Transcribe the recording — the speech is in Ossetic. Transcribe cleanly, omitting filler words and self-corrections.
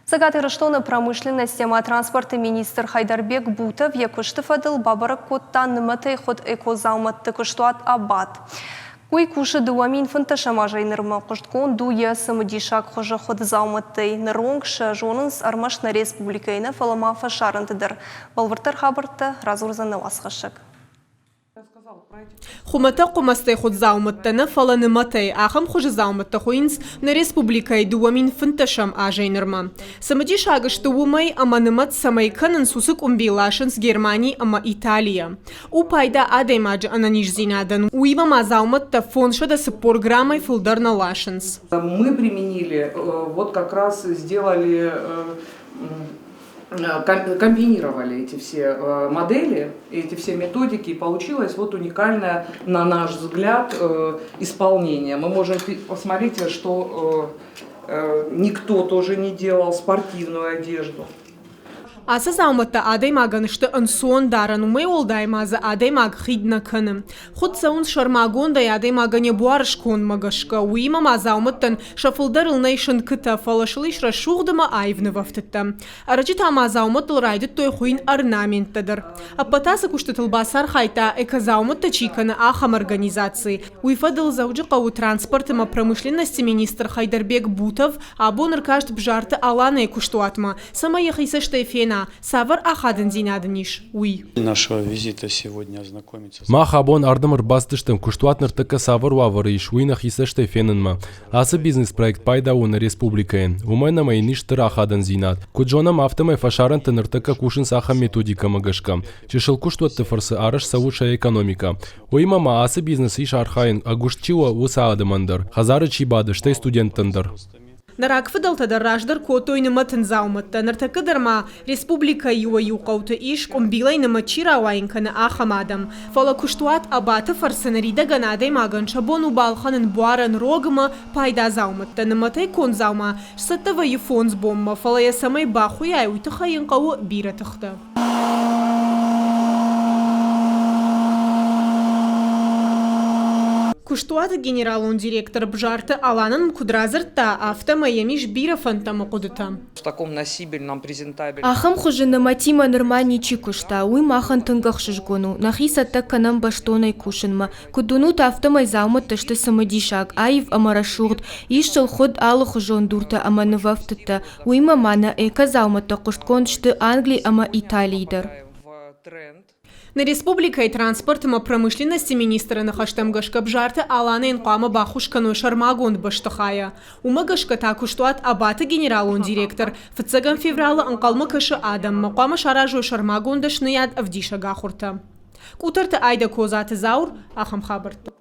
Цӕгат Ирыстоны промышленность ӕмӕ транспорты министр Хайдарбек Бутов йӕ куысты фӕдыл бабӕрӕг кодта нымӕтӕй хуыд экодзаумӕтты куыстуат Абат. Уый кусы 2015 азӕй нырмӕ. Хъуыстгонд у йӕ цымыдисаг хуызы хуыд дзаумӕттӕй. Ныронг сӕ зонынц ӕрмӕст нӕ республикӕйы нӕ, фӕлӕ ма фӕсарӕнты дӕр. Бӕлвырддӕр хабӕрттӕ радзурдзӕн нӕ уацхӕссӕг. Хуымӕтӕг хъуымӕцтӕй хуыд дзаумӕттӕ нӕ, фӕлӕ нымӕтӕй. Ахӕм хуызы дзаумӕттӕ хуыйынц нӕ республикӕйы 2015 азӕй нырмӕ. Цымыдисаг сты уымӕй, ӕмӕ нымӕт цӕмӕй кӕнынц, уыцы къуымбил ласынц Германи ӕмӕ Италийӕ. У пайда адӕймаджы ӕнӕниздзинадӕн, уыимӕ ма дзаумӕттӕ 540 граммӕй фылдӕр нӕ ласынц. Мы применили, вот как раз сделали комбинировали эти все модели, эти все методики, и получилось вот уникальное, на наш взгляд, исполнение. Мы можем посмотреть, что никто тоже не делал спортивную одежду. Ацы дзаумӕттӕ адӕймагӕн сты ӕнцон дарӕн, уымӕй уӕлдай ма дзы адӕймаг хид нӕ кӕны. Хуыд цӕуынц сӕрмагондӕй адӕймагӕн йӕ буары скондмӕ гӕсгӕ, уыимӕ ма дзаумӕттӕн сӕ фылдӕрыл нӕй сынкытӕ, фӕлӕ сыл ис рӕсугъд ӕмӕ аив нывӕфтыдтӕ. Ӕрӕджы та ма дзаумӕттыл райдыдтой хуыйын орнаменттӕ дӕр. Ӕппӕт ацы куыстытыл бацархайдта, экодзаумӕттӕ чи кӕны, ахӕм организаци. Уый фӕдыл Дзӕуджыхъӕуы транспорт ӕмӕ промышленности министр Хайдарбек Бутов абон ӕркаст Бзарты Аланӕйы куыстуатмӕ, цӕмӕй йӕхи цӕстӕй фена, цавӕр ахадындзинад ын ис, уый. Мах абон ардӕм ӕрбацыдыстӕм, куыстуат ныртӕккӕ цавӕр уавӕры ис, уый нӕхи цӕстӕй фенынмӕ. Ацы бизнес-проект пайда у нӕ республикӕйӕн, уымӕн ӕмӕ йын ис стыр ахадындзинад. Куыд зонӕм, афтӕмӕй фӕсарӕнты ныртӕккӕ кусынц ахӕм методикӕмӕ гӕсгӕ. Чысыл куыстуӕтты фӕрцы арӕзт цӕуы сӕ экономикӕ. Уыимӕ ма ацы бизнесы ис архайын, ӕгуыст чи у, уыцы адӕмӕн дӕр, хӕдзары чи бады, стӕй студенттӕн дӕр. Нӕ рагфыдӕлтӕ дӕр раздӕр кодтой нымӕтын дзаумӕттӕ. Ныртӕккӕ дӕр ма республикӕйы иуӕй-иу хъӕуты ис, къуымбилӕй нымӕт чи рауайын кӕны, ахӕм адӕм. Фӕлӕ куыстуат Абаты фӕрцы ныридӕгӕн адӕймагӕн сӕ бон у балхӕнын буарӕн рог ӕмӕ пайда дзаумӕттӕ. Нымӕтӕй конд дзаума сцӕттӕ вӕййы фондз бонмӕ, фӕлӕ йӕ цӕмӕй бахуыйай, уый тыххӕй йын хъӕуы бирӕ тыхтӕ. Куыстуаты генералон директор Бзарты Алан ын куыд радзырдта, афтӕмӕй йӕм ис бирӕ фӕндтӕ ӕмӕ хъуыдытӕ. Ахӕм хуызы нымӕтимӕ нырма ничи куыста, уый махӕн тынг ӕхсызгон у. Нӕхи цӕттӕ кӕнӕм бӕстонӕй кусынмӕ. Куыд уынут, афтӕмӕй дзаумӕттӕ сты цымыдисаг, аив ӕмӕ рӕсугъд. Ис сыл хуыд алыхуызон дуртӕ ӕмӕ нывӕфтыдтӕ. Уыимӕ ма нӕ эко-дзаумӕттӕ хъуыстгонд сты Англи ӕмӕ Италийы дӕр. Нӕ республикӕйы транспорт ӕмӕ промышленности министры ныхӕстӕм гӕсгӕ Бзарты Аланӕн хъуамӕ баххуыс кӕной сӕрмагонд бӕстыхайӕ. Уымӕ гӕсгӕ та куыстуат Абаты генералон директор фыццӕгӕм февралы ӕнхъӕлмӕ кӕсы адӕммӕ, хъуамӕ саразой сӕрмагонд дӕсныйад ӕвдисӕг ахуыртӕ. Къутӕрты Айдӕ Козаты Заур, ахӕм хабӕрттӕ.